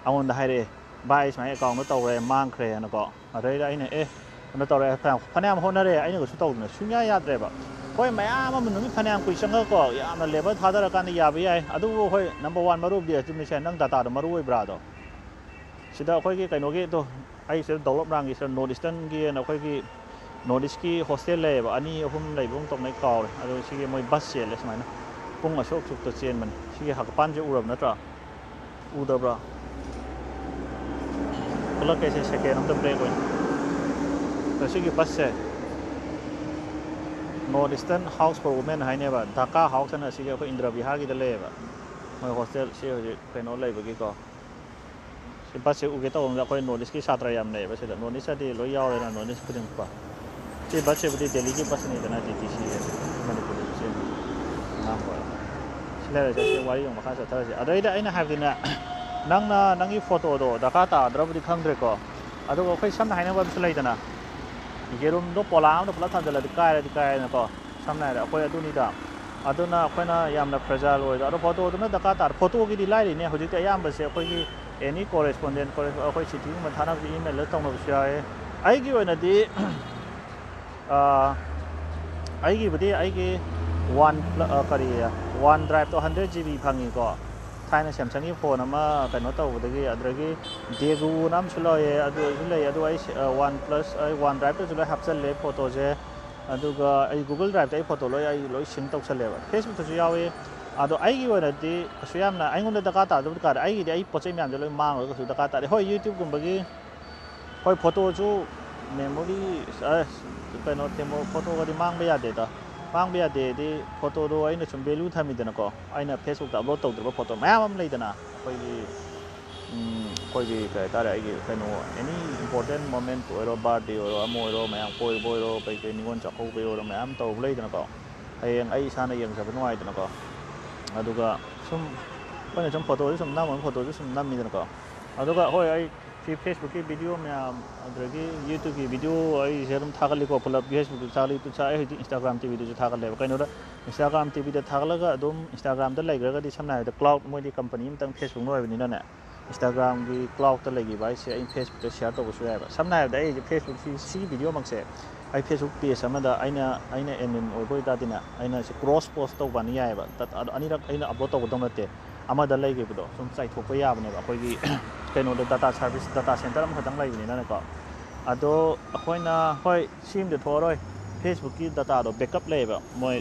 ꯑꯩꯉꯣꯟꯗ ꯍꯥꯏꯔꯛꯑꯦ, "ꯚꯥꯏ, ꯑꯩ ꯁꯨꯃꯥꯏꯅ ꯑꯦꯀꯥꯎꯟꯗꯣ ꯇꯧꯔꯦ, ꯃꯥꯡꯈ꯭ꯔꯦꯅꯀꯣ"꯫ ꯑꯗꯩꯗ ꯑꯩꯅ, "ꯑꯦ, ꯀꯩꯅꯣ ꯇꯧꯔꯦ, ꯐꯅꯌꯥꯝ, ꯐꯅꯌꯥꯝ ꯍꯣꯠꯅꯔꯦ, ꯑꯩꯅ ꯀꯩꯁꯨ ꯇꯧꯗꯅ ꯁꯨꯡꯌꯥ ꯌꯥꯗ꯭ꯔꯦꯕ"꯫ ꯍꯣꯏ, ꯃꯌꯥꯝ ꯑꯃ ꯅꯨꯃꯤꯠ ꯐꯅꯌꯥꯝ ꯀꯨꯏ ꯆꯪꯉꯒꯀꯣ, ꯌꯥꯝꯅ ꯂꯦꯕꯔ ꯊꯥꯗꯔꯀꯥꯟꯗ ꯌꯥꯕ ꯌꯥꯏ꯫ ꯑꯗꯨꯕꯨ ꯍꯣꯏ, ꯅꯝꯕꯔ ꯋꯥꯟ ꯃꯔꯨ ꯑꯣꯏꯕꯗꯤ ꯑꯗꯨꯅꯤꯁꯦ, ꯅꯪ ꯗꯥꯇꯥꯗꯣ ꯃꯔꯨ ꯑꯣꯏꯕ꯭ꯔꯥꯗꯣ꯫ ꯁꯤꯗ ꯑꯩꯈꯣꯏꯒꯤ ꯀꯩꯅꯣꯒꯤꯗꯣ, ꯑꯩ ꯁꯤꯗ ꯗꯥꯎꯟꯂꯣꯗ ꯔꯥꯡꯒꯤ ꯁꯤꯗ ꯅꯣꯔꯠ ꯏꯁꯇꯔꯟꯒꯤꯅ ꯑꯩꯈꯣꯏꯒꯤ ꯅꯣꯔꯠ ꯏꯁꯀꯤ ꯍꯣꯁꯇꯦꯜ ꯂꯩꯌꯦꯕ, ꯑꯅꯤ ꯑꯍꯨꯝ ꯂꯩꯕꯒꯨꯝ ꯇꯧꯅ, ꯑꯩ ꯀꯥꯎꯔꯦ꯫ ꯑꯗꯣ ꯁꯤꯒꯤ ꯃꯣꯏ ꯕꯁ ꯆꯦꯜꯂꯦ ꯁꯨꯃꯥꯏꯅ, ꯄꯨꯡ ꯑꯁꯨꯛ ꯑꯁꯨꯛꯇ ꯆꯦꯟꯕꯅꯤ꯫ ꯁꯤꯒꯤ ꯍꯥꯀꯄꯥꯟꯁꯦ ꯎꯔꯕ ꯅꯠꯇ꯭ꯔꯥ? ꯎꯗꯕ꯭ꯔꯥ? ꯄꯨꯂꯞ ꯀꯩꯁꯦ ꯁꯦꯀꯦꯟ ꯑꯝꯇ ꯕ꯭ꯔꯦꯛ ꯑꯣꯏꯅ꯫ ꯑꯗꯣ ꯁꯤꯒꯤ ꯕꯁꯁꯦ north eastern house for women ꯍꯥꯏꯅꯦꯕ, ꯙꯥꯀꯥ ꯍꯥꯎꯁ ꯍꯥꯏꯅ ꯁꯤꯒꯤ ꯑꯩꯈꯣꯏ ꯏꯟꯗ꯭ꯔ ꯕꯤꯍꯥꯔꯒꯤꯗ ꯂꯩꯌꯦꯕ, ꯃꯣꯏ ꯍꯣꯁꯇꯦꯜ꯫ ꯁꯤ ꯍꯧꯖꯤꯛ ꯀꯩꯅꯣ ꯂꯩꯕꯒꯤꯀꯣ, ꯁꯤ ꯕꯁꯁꯦ ꯎꯒꯦ ꯇꯧꯕꯗ ꯑꯩꯈꯣꯏ ꯅꯣꯔꯠ ꯏꯁꯀꯤ ꯁꯥꯇ꯭ꯔ ꯌꯥꯝ ꯂꯩꯌꯦꯕ ꯁꯤꯗ, ꯅꯣꯔꯠ ꯏꯁꯇꯗꯤ ꯂꯣꯏ ꯌꯥꯎꯔꯦꯅ, ꯅꯣꯔꯠ ꯏꯁ ꯈꯨꯗꯤꯡꯃꯛꯀꯣ꯫ ꯁꯤ ꯕꯁꯁꯤꯕꯨꯗꯤ ꯗꯦꯜꯂꯤꯒꯤ ꯕꯁꯅꯤꯗꯅ, ꯗꯤ ꯇꯤ ꯁꯤ ꯃꯅꯤꯄꯨꯔꯗꯁꯨ ꯆꯦꯟꯕ꯫ ꯉꯥꯡꯕ ꯁꯤ ꯂꯩꯔꯁꯦ, ꯁꯤ ꯋꯥꯔꯤ ꯑꯃꯨꯛ ꯃꯈꯥ ꯆꯠꯊꯔꯁꯦ꯫ ꯑꯗꯩꯗ ꯑꯩꯅ ꯍꯥꯏꯕꯗꯤꯅꯦ, ꯅꯪꯅ ꯅꯪꯒꯤ ꯐꯣꯇꯣꯗꯣ ꯗꯔꯀꯥꯔ ꯇꯥꯗ꯭ꯔꯕꯨꯗꯤ ꯈꯪꯗ꯭ꯔꯦꯀꯣ, ꯑꯗꯨꯒ ꯑꯩꯈꯣꯏ ꯁꯝꯅ ꯍꯥꯏꯅꯕ ꯑꯃꯁꯨ ꯂꯩꯗꯅ, ꯌꯦꯔꯨꯝꯗꯣ ꯄꯣꯂꯥ ꯑꯃꯗ ꯄꯨꯂꯞ ꯊꯥꯖꯤꯜꯂꯗꯤ ꯀꯥꯏꯔꯗꯤ ꯀꯥꯏꯔꯦꯅꯀꯣ꯫ ꯁꯝꯅ ꯍꯥꯏꯔꯕꯗ ꯑꯩꯈꯣꯏ ꯑꯗꯨꯅꯤꯗ꯫ ꯑꯗꯨꯅ ꯑꯩꯈꯣꯏꯅ ꯌꯥꯝꯅ ꯐ꯭ꯔꯦꯖꯥꯏꯜ ꯑꯣꯏꯗ, ꯑꯗꯣ ꯐꯣꯇꯣꯗꯨꯅ ꯗꯔꯀꯥꯔ ꯇꯥꯔꯦ꯫ ꯐꯣꯇꯣꯒꯤꯗꯤ ꯂꯥꯏꯔꯤꯅꯦ, ꯍꯧꯖꯤꯛꯇꯤ ꯑꯌꯥꯝꯕꯁꯦ ꯑꯩꯈꯣꯏꯒꯤ ꯑꯦꯅꯤ ꯀꯣꯔꯦꯁꯄꯣꯟꯗꯦꯟ, ꯑꯩꯈꯣꯏ ꯆꯤꯊꯤꯒꯨꯝꯕ ꯊꯥꯅꯕꯁꯦ ꯏꯃꯦꯜꯗ ꯇꯧꯅꯕꯁꯨ ꯌꯥꯎꯋꯦ꯫ ꯑꯩꯒꯤ ꯑꯣꯏꯅꯗꯤ ꯑꯥ, ꯑꯩꯒꯤꯕꯨꯗꯤ ꯑꯩꯒꯤ ꯋꯥꯟ ꯄ꯭ꯂ-, ꯑ, ꯀꯔꯤ, ꯋꯥꯟ ꯗ꯭ꯔꯥꯏꯚꯇꯣ ꯍꯟꯗ꯭ꯔꯦꯠ ꯖꯤ ꯕꯤ ꯐꯪꯉꯤꯀꯣ꯫ ꯊꯥꯏꯅ ꯁꯦꯝꯁꯪꯒꯤ ꯐꯣꯟ ꯑꯃ ꯀꯩꯅꯣ ꯇꯧꯕꯗꯒꯤ, ꯑꯗꯨꯗꯒꯤ ꯗꯦꯒꯨꯅ ꯑꯃꯁꯨ ꯂꯧꯔꯦ, ꯑꯗꯨꯁꯨ ꯂꯩ꯫ ꯑꯗꯨ ꯑꯩ ꯁꯤ-, ꯑ, ꯋꯥꯟ ꯄ꯭ꯂꯁ, ꯑꯩ ꯋꯥꯟ ꯗ꯭ꯔꯥꯏꯚꯇꯁꯨ ꯂꯣꯏ ꯍꯥꯞꯆꯜꯂꯦ ꯐꯣꯇꯣꯁꯦ꯫ ꯑꯗꯨꯒ ꯑꯩ ꯒꯨꯒꯜ ꯗ꯭ꯔꯥꯏꯚꯇ ꯑꯩ ꯐꯣꯇꯣ ꯂꯣꯏ, ꯑꯩ ꯂꯣꯏ ꯁꯤꯡ ꯇꯧꯁꯜꯂꯦꯕ꯫ ꯐꯦꯁꯕꯨꯛꯇꯁꯨ ꯌꯥꯎꯏ꯫ ꯑꯗꯣ ꯑꯩꯒꯤ ꯑꯣꯏꯅꯗꯤ ꯀꯩꯁꯨ ꯌꯥꯝꯅ ꯑꯩꯉꯣꯟꯗ ꯗꯔꯀꯥꯔ ꯇꯥꯗꯕꯗꯤ ꯀꯥꯔꯦ꯫ ꯑꯩꯒꯤꯗꯤ ꯑꯩ ꯄꯣꯠ ꯆꯩ ꯃꯌꯥꯝꯁꯦ ꯂꯣꯏ ꯃꯥꯡꯉꯒ ꯀꯩꯁꯨ ꯗꯔꯀꯥꯔ ꯇꯥꯗꯦ꯫ ꯍꯣꯏ, ꯌꯨꯇ꯭ꯌꯨꯕꯀꯨꯝꯕꯒꯤ ꯍꯣꯏ, ꯐꯣꯇꯣꯁꯨ ꯃꯦꯃꯣꯔꯤ, ꯑꯁ, ꯀꯩꯅꯣ, ꯐꯣꯇꯣꯒꯗꯤ ꯃꯥꯡꯕ ꯌꯥꯗꯦꯗ꯫ ꯃꯥꯡꯕ ꯌꯥꯗꯦꯗꯤ, ꯐꯣꯇꯣꯗꯣ ꯑꯩꯅ ꯁꯨꯝ ꯚꯦꯂꯨ ꯊꯝꯃꯤꯗꯅꯀꯣ, ꯑꯩꯅ ꯐꯦꯁꯕꯨꯛꯇ ꯑꯞꯂꯣꯗ ꯇꯧꯗ꯭ꯔꯕ ꯐꯣꯇꯣ ꯃꯌꯥꯝ ꯑꯃ ꯂꯩꯗꯅ, ꯑꯩꯈꯣꯏꯒꯤ, ꯎꯝ, ꯑꯩꯈꯣꯏꯒꯤ ꯀꯩ ꯍꯥꯏꯇꯥꯔꯦ, ꯑꯩꯒꯤ ꯀꯩꯅꯣ, ꯑꯦꯅꯤ ꯏꯝꯄꯣꯔꯇꯦꯟ ꯃꯣꯃꯦꯟ ꯑꯣꯏꯔꯣ, ꯕꯥꯔꯗꯦ ꯑꯣꯏꯔꯣ, ꯑꯃ ꯑꯣꯏꯔꯣ, ꯃꯌꯥꯝ ꯀꯣꯏꯕ ꯑꯣꯏꯔꯣ, ꯀꯩ ꯀꯩ ꯅꯤꯉꯣꯜ ꯆꯥꯛꯀꯧꯕ ꯑꯣꯏꯔꯣ, ꯃꯌꯥꯝ ꯇꯧꯕ ꯂꯩꯗꯅꯀꯣ꯫ ꯍꯌꯦꯡ ꯑꯩ ꯏꯁꯥꯅ ꯌꯦꯡꯖꯕ ꯅꯨꯡꯉꯥꯏꯗꯅꯀꯣ꯫ ꯑꯗꯨꯒ ꯁꯨꯝ ꯑꯩꯈꯣꯏꯅ ꯁꯨꯝ ꯐꯣꯇꯣꯁꯨ ꯁꯨꯝ ꯅꯝꯃꯒ, ꯐꯣꯇꯣꯁꯨ ꯁꯨꯝ ꯅꯝꯃꯤꯗꯅꯀꯣ꯫ ꯑꯗꯨꯒ ꯍꯣꯏ, ꯑꯩ ꯁꯤ ꯐꯦꯁꯕꯨꯛꯀꯤ ꯚꯤꯗꯤꯑꯣ ꯃꯌꯥꯝ, ꯑꯗꯨꯗꯒꯤ ꯌꯨꯇ꯭ꯌꯨꯕꯀꯤ ꯚꯤꯗꯤꯑꯣ ꯑꯩꯁꯦ ꯑꯗꯨꯝ ꯊꯥꯒꯠꯂꯤꯀꯣ, ꯄꯨꯂꯞ ꯐꯦꯁꯕꯨꯛꯇ ꯊꯥꯒꯠꯂꯤ, ꯌꯨꯇ꯭ꯌꯨꯕ ꯊꯥ-, ꯑꯩ ꯍꯧꯖꯤꯛ ꯏꯟꯁꯇꯥꯒ꯭ꯔꯥꯝ ꯇꯤ ꯚꯤꯗꯁꯨ ꯊꯥꯒꯠꯂꯦꯕ꯫ ꯀꯩꯅꯣꯗ, ꯏꯟꯁꯇꯥꯒ꯭ꯔꯥꯝ ꯇꯤ ꯚꯤꯗ ꯊꯥꯒꯠꯂꯒ ꯑꯗꯨꯝ ꯏꯟꯁꯇꯥꯒ꯭ꯔꯥꯝꯗ ꯂꯩꯈ꯭ꯔꯒꯗꯤ, ꯁꯝꯅ ꯍꯥꯏꯔꯕꯗ, ꯀ꯭ꯂꯥꯎꯗ, ꯃꯣꯏꯗꯤ ꯀꯝꯄꯅꯤ ꯑꯃꯇꯪ, ꯐꯦꯁꯕꯨꯛꯅ ꯑꯣꯏꯕꯅꯤꯅꯅꯦ, ꯏꯟꯁꯇꯥꯒ꯭ꯔꯥꯝꯒꯤ ꯀ꯭ꯂꯥꯎꯗꯇ ꯂꯩꯈꯤꯕ ꯍꯥꯏꯁꯦ ꯑꯩ ꯐꯦꯁꯕꯨꯛꯇ ꯁꯤꯌꯔ ꯇꯧꯕꯁꯨ ꯌꯥꯏꯑꯕ꯫ ꯁꯝꯅ ꯍꯥꯏꯔꯕꯗ, ꯑꯩ ꯍꯧꯖꯤꯛ ꯐꯦꯁꯕꯨꯛꯁꯤ, ꯁꯤꯒꯤ ꯚꯤꯗꯤꯑꯣꯃꯛꯁꯦ ꯑꯩ Facebook page ꯑꯃꯗ ꯑꯩꯅ ꯑꯩꯅ admin ꯑꯣꯏꯕ ꯑꯣꯏꯇꯥꯔꯗꯤꯅꯦ, ꯑꯩꯅ ꯁꯤ cross post ꯇꯧꯕꯅ ꯌꯥꯏꯑꯕ꯫ ꯇꯠ-, ꯑꯗꯣ ꯑꯅꯤꯔꯛ ꯑꯩꯅ upload ꯇꯧꯒꯗꯧ ꯅꯠꯇꯦ, ꯑꯃꯗ ꯂꯩꯈꯤꯕꯗꯣ ꯁꯨꯝ ꯆꯥꯏꯊꯣꯛꯄ ꯌꯥꯕꯅꯦꯕ꯫ ꯑꯩꯈꯣꯏꯒꯤ ꯀꯩꯅꯣꯗ data service, data center ꯑꯃꯈꯛꯇꯪ ꯂꯩꯕꯅꯤꯅꯅꯦꯀꯣ꯫ ꯑꯗꯣ ꯑꯩꯈꯣꯏꯅ, ꯍꯣꯏ, ꯁꯤꯝꯗꯤ ꯊꯣꯛꯑꯔꯣꯏ, Facebookꯀꯤ dataꯗꯣ backup ꯂꯩꯌꯦꯕ꯫ ꯃꯣꯏ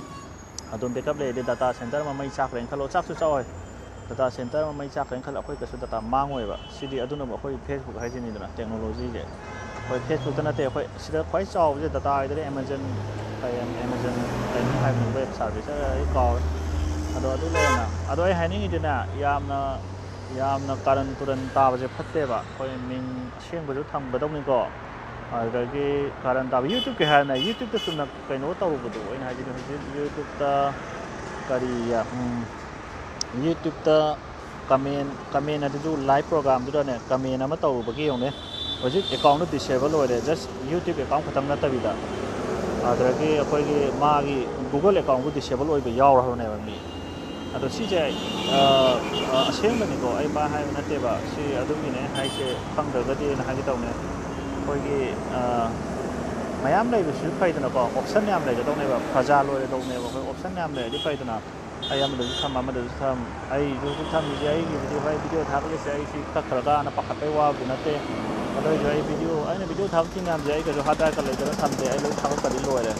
ꯑꯗꯨꯝ backup ꯂꯩꯔꯗꯤ data center ꯑꯃ ꯃꯩ ꯆꯥꯛꯈ꯭ꯔꯦꯅ ꯈꯜꯂꯣ, ꯆꯥꯛꯁꯨ ꯆꯥꯛꯑꯣꯏ, data center ꯑꯃ ꯃꯩ ꯆꯥꯛꯈ꯭ꯔꯦꯅ ꯈꯜꯂꯣ, ꯑꯩꯈꯣꯏ ꯀꯩꯁꯨ data ꯃꯥꯡꯉꯣꯏꯕ꯫ ꯁꯤꯗꯤ ꯑꯗꯨꯅꯕꯨ ꯑꯩꯈꯣꯏ Facebook ꯍꯥꯏꯁꯤꯅꯤꯗꯅ, technologyꯁꯦ꯫ ꯑꯩꯈꯣꯏ Facebookꯇ ꯅꯠꯇꯦ, ꯑꯩꯈꯣꯏ ꯁꯤꯗ ꯈ꯭ꯋꯥꯏ ꯆꯥꯎꯕꯁꯦ data ꯍꯥꯏꯗꯅ Amazon, ꯀꯩ Amazon ꯀꯩꯅꯣ ꯍꯥꯏꯕꯅꯤ, web service ꯑꯩ ꯀꯥꯎꯔꯦ꯫ ꯑꯗꯣ ꯑꯗꯨ ꯂꯩꯔꯦꯅ꯫ ꯑꯗꯣ ꯑꯩ ꯍꯥꯏꯅꯤꯡꯉꯤꯗꯤꯅꯦ, ꯌꯥꯝꯅ, ꯌꯥꯝꯅ ꯀꯥꯔꯟ ꯇꯨꯔꯟ ꯇꯥꯕꯁꯦ ꯐꯠꯇꯦꯕ꯫ ꯑꯩꯈꯣꯏ ꯃꯤꯡ ꯑꯁꯦꯡꯕꯁꯨ ꯊꯝꯒꯗꯧꯅꯤꯀꯣ꯫ ꯑꯗꯨꯗꯒꯤ ꯀꯥꯔꯟ ꯇꯥꯕ YouTubeꯀꯤ ꯍꯥꯏꯔꯅ YouTubeꯇ ꯆꯨꯝꯅ ꯀꯩꯅꯣ ꯇꯧꯔꯨꯕꯗꯣ ꯑꯩꯅ ꯍꯥꯏꯗꯤ ꯍꯧꯖꯤꯛ YouTubeꯇ ꯀꯔꯤ, ꯎꯝ, YouTubeꯇ comment, comment ꯑꯗꯨꯁꯨ live programꯗꯨꯗꯅꯦ comment ꯑꯃ ꯇꯧꯔꯨꯕꯒꯤ ꯌꯦꯡꯉꯨꯅꯦ꯫ ꯍꯧꯖꯤꯛ accountꯗꯨ disable ꯑꯣꯏꯔꯦ, just YouTube account ꯈꯛꯇꯪ ꯅꯠꯇꯕꯤꯗ, ꯑꯗꯨꯗꯒꯤ ꯑꯩꯈꯣꯏꯒꯤ ꯃꯥꯒꯤ Google accountꯕꯨ disable ꯑꯣꯏꯕ ꯌꯥꯎꯔꯕꯅꯦꯕ ꯃꯤ꯫ ꯑꯗꯣ ꯁꯤꯁꯦ, ꯑ, ꯑ, ꯑꯁꯦꯡꯕꯅꯤꯀꯣ, ꯑꯩ ꯃꯥ ꯍꯥꯏꯕ ꯅꯠꯇꯦꯕ, ꯁꯤ ꯑꯗꯨꯒꯤꯅꯦ ꯍꯥꯏꯁꯦ, ꯈꯪꯗ꯭ꯔꯒꯗꯤꯅ ꯍꯥꯏꯒꯦ ꯇꯧꯅꯦ꯫ ꯑꯩꯈꯣꯏꯒꯤ, ꯑ, ꯃꯌꯥꯝ ꯂꯩꯕꯁꯤꯁꯨ ꯐꯩꯗꯅꯀꯣ, option ꯌꯥꯝ ꯂꯩꯒꯗꯧꯅꯦꯕ, ꯄ꯭ꯔꯖꯥ ꯂꯣꯏꯔꯗꯧꯅꯦꯕ꯫ ꯑꯩꯈꯣꯏ option ꯌꯥꯝ ꯂꯩꯔꯗꯤ ꯐꯩꯗꯅ꯫ ꯑꯩ ꯑꯃꯗꯁꯨ ꯊꯝ, ꯑꯃꯗꯁꯨ ꯊꯝ, ꯑꯩꯁꯨ ꯍꯧꯖꯤꯛ ꯊꯝꯃꯤꯁꯦ ꯑꯩꯒꯤ video, ꯍꯣꯏ, video ꯊꯥꯒꯠꯂꯤꯁꯦ ꯑꯩꯁꯤ ꯀꯛꯈ꯭ꯔꯒꯅ ꯄꯥꯈꯠꯄꯩ ꯋꯥꯕꯨꯗꯤ ꯅꯠꯇꯦ꯫ ꯑꯗꯨ ꯑꯣꯏꯔꯁꯨ ꯑꯩ video, ꯑꯩꯅ video ꯊꯥꯒꯠꯈꯤ ꯃꯌꯥꯝꯁꯦ ꯑꯩ ꯀꯩꯁꯨ hard driveꯀ ꯂꯩꯗꯅ ꯊꯝꯗꯦ, ꯑꯩ ꯂꯣꯏ ꯊꯥꯒꯠꯈ꯭ꯔꯗꯤ ꯂꯣꯏꯔꯦ,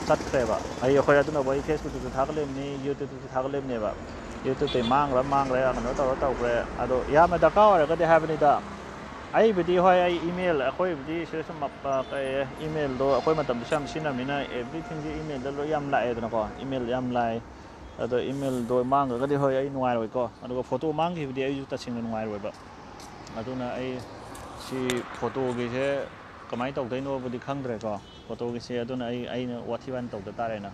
ꯆꯠꯈ꯭ꯔꯦꯕ꯫ ꯑꯩ, ꯑꯩꯈꯣꯏ ꯑꯗꯨꯅꯕꯨ ꯑꯩ Facebookꯇꯁꯨ ꯊꯥꯒꯠꯂꯤꯕꯅꯤ, YouTubeꯇꯁꯨ ꯊꯥꯒꯠꯂꯤꯕꯅꯦꯕ꯫ YouTubeꯇꯩ ꯃꯥꯡꯈ꯭ꯔ ꯃꯥꯡꯈ꯭ꯔꯦ, ꯀꯩꯅꯣ ꯇꯧꯔ ꯇꯧꯈ꯭ꯔꯦ꯫ ꯑꯗꯣ ꯌꯥꯝꯅ ꯗꯔꯀꯥꯔ ꯑꯣꯏꯔꯒꯗꯤ ꯍꯥꯏꯕꯅꯤꯗ꯫ ꯑꯩꯕꯨꯗꯤ, ꯍꯣꯏ, ꯑꯩ email, ꯑꯩꯈꯣꯏꯕꯨꯗꯤ ꯁꯤꯗ ꯁꯨꯝ, ꯑ, ꯀꯩ, emailꯗꯣ ꯑꯩꯈꯣꯏ ꯃꯇꯝꯗꯁꯨ ꯌꯥꯝ ꯁꯤꯖꯤꯟꯅꯕꯅꯤꯅ everythingꯁꯦ emailꯗ ꯂꯣꯏ ꯌꯥꯝ ꯂꯥꯛꯑꯦꯗꯅꯀꯣ, email ꯌꯥꯝ ꯂꯥꯛꯑꯦ꯫ ꯑꯗꯣ emailꯗꯣ ꯃꯥꯡꯈ꯭ꯔꯒꯗꯤ, ꯍꯣꯏ, ꯑꯩ ꯅꯨꯡꯉꯥꯏꯔꯣꯏꯀꯣ꯫ ꯑꯗꯨꯒ photo ꯃꯥꯡꯈꯤꯕꯗꯤ ꯑꯩꯁꯨ ꯇꯁꯦꯡꯅ ꯅꯨꯡꯉꯥꯏꯔꯣꯏꯕ꯫ ꯑꯗꯨꯅ ꯑꯩ ꯁꯤ photoꯒꯤꯁꯦ ꯀꯃꯥꯏꯅ ꯇꯧꯗꯣꯏꯅꯣꯕꯨꯗꯤ ꯈꯪꯗ꯭ꯔꯦꯀꯣ꯫ Photoꯒꯤꯁꯦ ꯑꯗꯨꯅ ꯑꯩ, ꯑꯩꯅ ꯋꯥꯊꯤ ꯋꯥꯅ ꯇꯧꯗ ꯇꯥꯔꯦꯅ꯫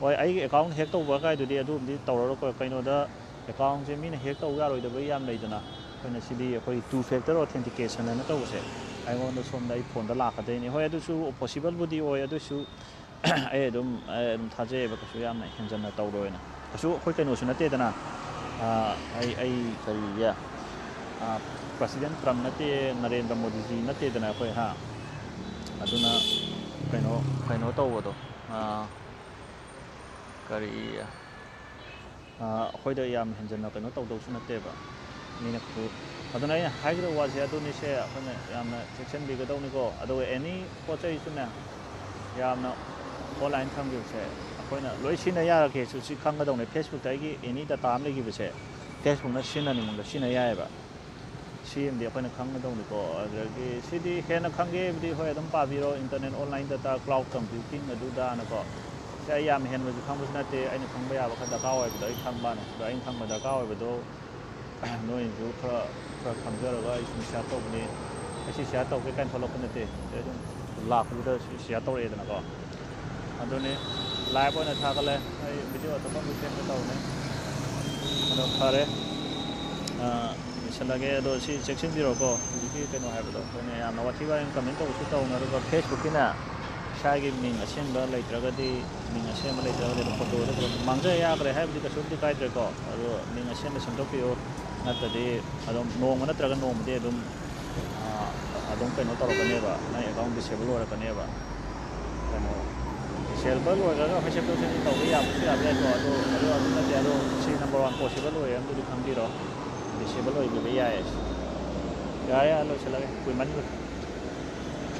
ꯍꯣꯏ, ꯑꯩꯒꯤ account hack ꯇꯧꯕ ꯀꯥꯏꯗꯨꯗꯤ ꯑꯗꯨꯝꯗꯤ ꯇꯧꯔꯔꯣꯏꯀꯣ꯫ ꯀꯩꯅꯣꯗ, accountꯁꯦ ꯃꯤꯅ hack ꯇꯧ ꯌꯥꯔꯣꯏꯗꯕ ꯌꯥꯝ ꯂꯩꯗꯅ꯫ ꯑꯩꯈꯣꯏꯅ ꯁꯤꯗꯤ ꯑꯩꯈꯣꯏ two factor authentication ꯍꯥꯏꯅ ꯇꯧꯕꯁꯦ, ꯑꯩꯉꯣꯟꯗ ꯁꯣꯝꯗ ꯑꯩ phoneꯗ ꯂꯥꯛꯀꯗꯣꯏꯅꯤ꯫ ꯍꯣꯏ, ꯑꯗꯨꯁꯨ possibleꯕꯨꯗꯤ ꯑꯣꯏ, ꯑꯗꯨꯁꯨ ꯑꯩ ꯑꯗꯨꯝ, ꯑꯩ ꯑꯗꯨꯝ ꯊꯥꯖꯩꯑꯕ, ꯀꯩꯁꯨ ꯌꯥꯝꯅ ꯍꯦꯟꯖꯟꯅ ꯇꯧꯔꯣꯏꯅ꯫ ꯀꯩꯁꯨ ꯑꯩꯈꯣꯏ ꯀꯩꯅꯣꯁꯨ ꯅꯠꯇꯦꯗꯅ, ꯑꯥ, ꯑꯩ, ꯑꯩ ꯀꯔꯤꯒꯦ, ꯑꯥ, President Trump ꯅꯠꯇꯦ, ꯅꯔꯦꯟꯗ꯭ꯔ ꯃꯣꯗꯤꯖꯤ ꯅꯠꯇꯦꯗꯅ ꯑꯩꯈꯣꯏ, ꯍꯥ? ꯑꯗꯨꯅ ꯀꯩꯅꯣ ꯀꯩꯅꯣ ꯇꯧꯕꯗꯣ, ꯑꯥ, ꯀꯔꯤ, ꯑꯥ, ꯑꯩꯈꯣꯏꯗ ꯌꯥꯝ ꯍꯦꯟꯖꯟꯅ ꯀꯩꯅꯣ ꯇꯧꯗꯧꯁꯨ ꯅꯠꯇꯦꯕ ꯃꯤꯅ ꯈꯨ-, ꯑꯗꯨꯅ ꯑꯩꯅ ꯍꯥꯏꯒꯗꯕ ꯋꯥꯁꯦ ꯑꯗꯨꯅꯤꯁꯦ, ꯑꯩꯈꯣꯏꯅ ꯌꯥꯝꯅ ꯆꯦꯛꯁꯤꯟꯕꯤꯒꯗꯧꯅꯤꯀꯣ꯫ ꯑꯗꯨꯒ ꯑꯦꯅꯤ ꯄꯣꯠ ꯆꯩꯁꯨꯅꯦ, ꯌꯥꯝꯅ ꯑꯣꯟꯂꯥꯏꯟ ꯊꯝꯈꯤꯕꯁꯦ ꯑꯩꯈꯣꯏꯅ ꯂꯣꯏ ꯁꯤꯖꯤꯟꯅ ꯌꯥꯔꯒꯦꯁꯨ ꯁꯤ ꯈꯪꯒꯗꯧꯅꯦ꯫ ꯐꯦꯁꯕꯨꯛꯇ ꯑꯩꯒꯤ ꯑꯦꯅꯤ ꯗꯇꯥ ꯑꯃ ꯂꯩꯈꯤꯕꯁꯦ ꯐꯦꯁꯕꯨꯛꯅ ꯁꯤꯖꯤꯟꯅꯅꯤꯡꯕꯗ ꯁꯤꯖꯤꯟꯅ ꯌꯥꯏꯑꯕ꯫ ꯁꯤ ꯑꯃꯗꯤ ꯑꯩꯈꯣꯏꯅ ꯈꯪꯒꯗꯧꯅꯤꯀꯣ꯫ ꯑꯗꯒꯤ ꯁꯤꯗꯤ ꯍꯦꯟꯅ ꯈꯪꯒꯦꯕꯨꯗꯤ ꯍꯣꯏ ꯑꯗꯨꯝ ꯄꯥꯕꯤꯔꯣ, internet, online data, cloud computing ꯑꯗꯨꯗꯥꯅꯀꯣ꯫ ꯁꯤ ꯑꯩ ꯌꯥꯝ ꯍꯦꯟꯕꯁꯨ ꯈꯪꯕꯁꯨ ꯅꯠꯇꯦ, ꯑꯩꯅ ꯈꯪꯕ ꯌꯥꯕ ꯈꯔ ꯗꯔꯀꯥꯔ ꯑꯣꯏꯕꯗꯣ ꯑꯩ ꯈꯪꯕꯅꯦ꯫ ꯑꯗꯣ ꯑꯩꯅ ꯈꯪꯕ ꯗꯔꯀꯥꯔ ꯑꯣꯏꯕꯗꯣ ꯅꯣꯏꯅꯁꯨ ꯈꯔ, ꯈꯔ ꯈꯪꯖꯔꯒ ꯑꯩ ꯁꯨꯝ ꯁꯤꯌꯥꯔ ꯇꯧꯕꯅꯤ꯫ ꯑꯩ ꯁꯤ ꯁꯤꯌꯥꯔ ꯇꯧꯒꯦ ꯀꯥꯏꯅ ꯊꯣꯛꯂꯛꯄ ꯅꯠꯇꯦ꯫ ꯑꯗꯩ ꯑꯗꯨꯝ ꯂꯥꯛꯄꯗꯨꯗ ꯁꯤ ꯁꯤꯌꯥꯔ ꯇꯧꯔꯛꯑꯦꯗꯅꯀꯣ꯫ ꯑꯗꯨꯅꯤ, ꯂꯥꯏꯚ ꯑꯣꯏꯅ ꯊꯥꯒꯠꯂꯦ꯫ ꯑꯩ ꯚꯤꯗꯤꯑꯣ ꯑꯇꯣꯞꯄ ꯑꯃꯁꯨ ꯁꯦꯝꯒꯦ ꯇꯧꯕꯅꯦ꯫ ꯑꯗꯣ ꯐꯔꯦ, ꯑꯥ, ꯂꯣꯏꯁꯤꯜꯂꯒꯦ꯫ ꯑꯗꯣ ꯁꯤ ꯆꯦꯛꯁꯤꯟꯕꯤꯔꯣꯀꯣ, ꯍꯧꯖꯤꯛꯀꯤ ꯀꯩꯅꯣ ꯍꯥꯏꯕꯗꯣ꯫ ꯑꯩꯈꯣꯏꯅ ꯌꯥꯝꯅ ꯋꯥꯊꯤ ꯋꯥꯔꯦꯝ ꯀꯃꯦꯟ ꯇꯧꯕꯁꯨ ꯇꯧꯅꯨ꯫ ꯑꯗꯨꯒ ꯐꯦꯁꯕꯨꯛꯀꯤꯅꯦ, ꯏꯁꯥꯒꯤ ꯃꯤꯡ ꯑꯁꯦꯡꯕ ꯂꯩꯇ꯭ꯔꯒꯗꯤ, ꯃꯤꯡ ꯑꯁꯦꯡꯕ ꯂꯩꯇ꯭ꯔꯒꯗꯤ ꯑꯗꯨꯝ ꯐꯣꯇꯣꯗ ꯑꯗꯨꯝ ꯃꯥꯡꯖ ꯌꯥꯈ꯭ꯔꯦ ꯍꯥꯏꯕꯗꯤ ꯀꯩꯁꯨꯕꯨꯗꯤ ꯀꯥꯏꯗ꯭ꯔꯦꯀꯣ꯫ ꯑꯗꯣ ꯃꯤꯡ ꯑꯁꯦꯡꯕ ꯁꯦꯝꯗꯣꯛꯄꯤꯌꯨ, ꯅꯠꯇ꯭ꯔꯗꯤ ꯑꯗꯨꯝ ꯅꯣꯡꯃ ꯅꯠꯇ꯭ꯔꯒ ꯅꯣꯡꯃꯗꯤ ꯑꯗꯨꯝ, ꯑꯥ, ꯑꯗꯨꯝ ꯀꯩꯅꯣ ꯇꯧꯔꯛꯀꯅꯦꯕ, ꯅꯪ ꯑꯦꯀꯥꯎꯟ ꯗꯤꯁꯦꯕꯜ ꯑꯣꯏꯔꯛꯀꯅꯦꯕ꯫ ꯀꯩꯅꯣ, ꯗꯤꯁꯦꯕꯜ ꯑꯣꯏꯔꯒ ꯍꯣꯏ ꯁꯦꯝꯗꯣꯛ ꯁꯦꯝꯖꯤꯟ ꯇꯧꯕ ꯌꯥꯕꯁꯨ ꯌꯥꯕ ꯌꯥꯏꯀꯣ꯫ ꯑꯗꯣ, ꯑꯗꯣ ꯑꯗꯨ ꯅꯠꯇꯦ, ꯑꯗꯣ ꯁꯤ ꯅꯝꯕꯔ ꯋꯥꯟ ꯄꯣꯁꯤꯕꯜ ꯑꯣꯏꯔꯦ ꯑꯗꯨꯗꯤ ꯈꯪꯕꯤꯔꯣ꯫ ꯗꯤꯁꯦꯕꯜ ꯑꯣꯏꯈꯤꯕ ꯌꯥꯏꯌꯦ꯫ ꯌꯥꯔꯦ, ꯌꯥꯔꯦ, ꯂꯣꯏꯁꯤꯜꯂꯒꯦ, ꯀꯨꯏꯃꯟꯈ꯭ꯔꯦ꯫